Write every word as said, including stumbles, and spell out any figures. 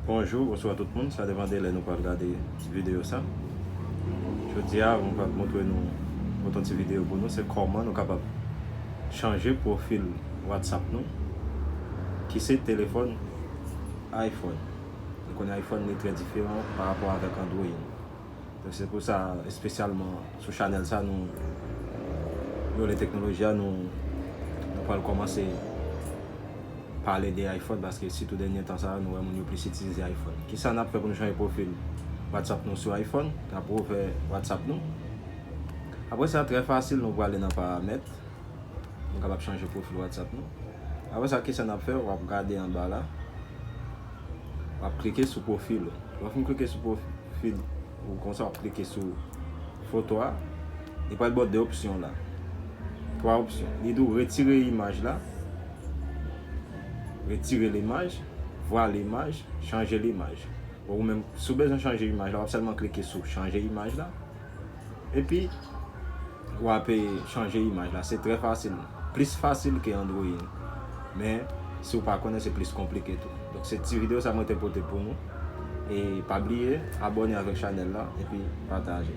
Bonjou, bonswa tout moun, sa depann de lè nou pral gade videyo sa. Jodi a, mwen pral montre nou yon ti videyo pou nou, se kòman nou kapab chanje pwofil WhatsApp nou, ki se telefòn iPhone. Nou konnen iPhone li trè diferan pa rapò avèk Android. Donk se pou sa, espesyalman sou chanèl sa, nou, nou le teknoloji a, nou, nou pral kòmanse pale de iPhone, paske sitou dènye tan sa, nou wè moun yo plis itilize iPhone. Kisa n ap fè pou nou chanje pwofil WhatsApp nou sou iPhone? N ap ouvè WhatsApp nou. Apre sa, trè fasil, nou prale nan paramèt. Nou kapab chanje pwofil WhatsApp nou. Apre sa, kisa n ap fè? W ap gade anba la. W ap klike sou pwofil ou. Lè w fin klike sou pwofil ou konsa, w ap klike sou foto a. Li pral ba w de opsyon la. Twa opsyon. Li di w retire imaj la. Retire limaj, vwa limaj, chanje limaj. Bon, ou menm, si w bezwen chanje imaj la, w ap sèlman klike sou chanje imaj la. Epi, w ap, eh, chanje imaj la. Se trè fasil. Plis fasil ke Android. Men, si w pa konnen, se plis konplike tou. Donk, se ti videyo sa mwen te pote pou nou. E pa bliye, abòne avèk chanèl la, epi pataje.